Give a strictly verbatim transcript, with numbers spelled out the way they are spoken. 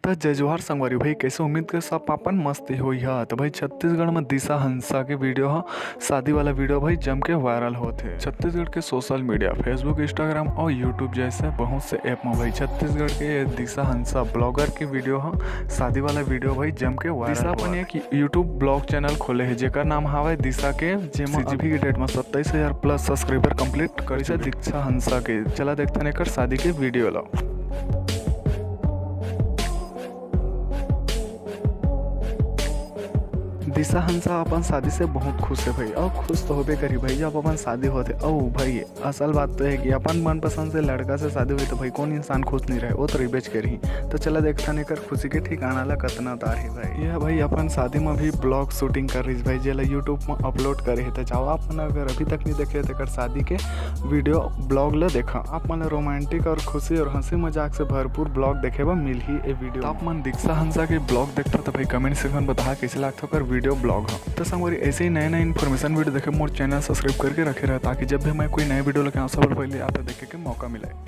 त जय जोहार संगवारी भाई, कैसे? उम्मीद कर सब अपन मस्त होई हा। त भाई, छत्तीसगढ़ में दिशा हंसा के वीडियो ह, शादी वाला वीडियो भाई जम के वायरल होत हे। छत्तीसगढ़ के सोशल मीडिया, Facebook, Instagram और YouTube जैसे बहुत से ऐप में भाई छत्तीसगढ़ के दिशा हंसा ब्लॉगर के वीडियो ह, शादी वाला वीडियो भाई जम के वायरल दिशा अपन होत हे। एक YouTube ब्लॉग चैनल खोले हे, जेकर नाम हावय दिशा के, जेमा CGP के डेट में सत्ताईस हजार प्लस सब्सक्राइबर कंप्लीट कर चुके दिशा हंसा के। चला देखथन एकर शादी के वीडियो ला। दिशा हंसा अपन शादी से बहुत खुश हे भाई, और खुश तो होबे करी भाई, जब अपन शादी होथे। और भाई, असल बात तो हे कि अपन मनपसंद से लड़का से शादी होही तो भाई, कौन इंसान खुश नहीं रहे, वो तो रहिबेच करही। तो चला देखथन एकर खुशी के ठिकाना ला कतना तार हे भाई। यह भाई अपन शादी में भी ब्लॉग शूटिंग कर रही भाई, जेला YouTube में अपलोड करे हे। तो जाओ, आप मन अगर अभी तक नहीं देखे तो एकर शादी के वीडियो ब्लॉग ला देखा। आप मन ला रोमांटिक और खुशी और हंसी मजाक से भरपूर ब्लॉग देखे बर मिलही ए वीडियो। आप मन दिशा हंसा के ब्लॉग देखता तो भाई, कमेंट सेक्शन में बता कैसे लागथे ओकर वीडियो ब्लॉग ह। तो संगवारी, ऐसे ही नए नए इन्फॉर्मेशन वीडियो देखे मोर चैनल सब्सक्राइब करके रखे रहे, ताकि जब भी मैं कोई नए वीडियो लेके आऊँ, सबसे पहले आप तक देखे के मौका मिले।